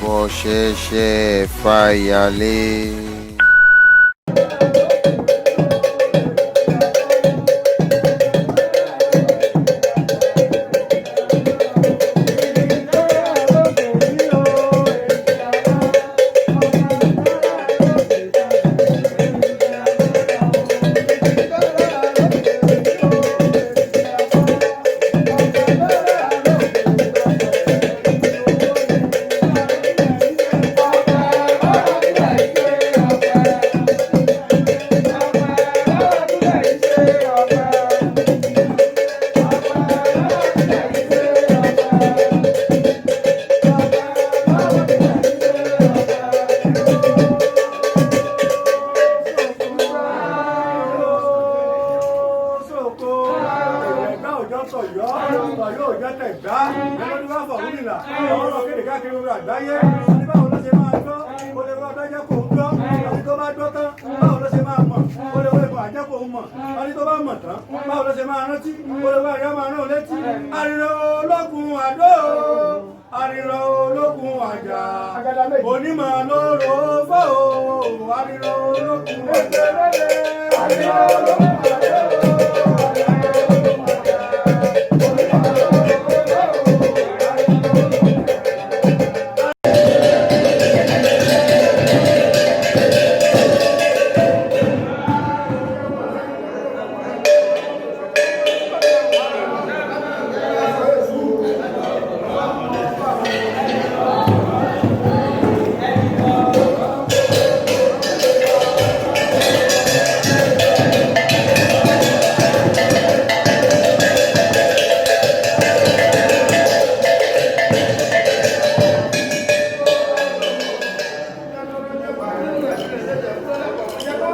Ẹbọ ṣẹ̀ṣẹ̀ fàyàlẹ̀. Sóko ẹ̀gbá òjò tọ̀yọ́ tọ̀yọ́ òjò tẹ̀gbá ẹlọ́dún bá fọ̀ gómìnà àwọn ọ̀rọ̀ kéde káàkiri orí àgbáyé. Àti báwo ló ṣe máa gbọ́? Ó lè wọ́n dájẹ́ kó ń gbọ́. Àti tó bá gbọ́ tán, báwo ló ṣe máa mọ̀? Ó lè wọ́n ìmọ̀ àjẹ́ kó ń mọ̀. Àti tó bá mọ̀ tán, báwo ló ṣe máa rántí? Ó lè wọ́n àyà máa rán létí. Àrìrò ológun àdó, àrìrò ológun àjà, onímọ̀ lóró fọ́ àrìrò ológun àjà. Àrìrò ológun àdó.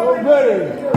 Ó gbèrè.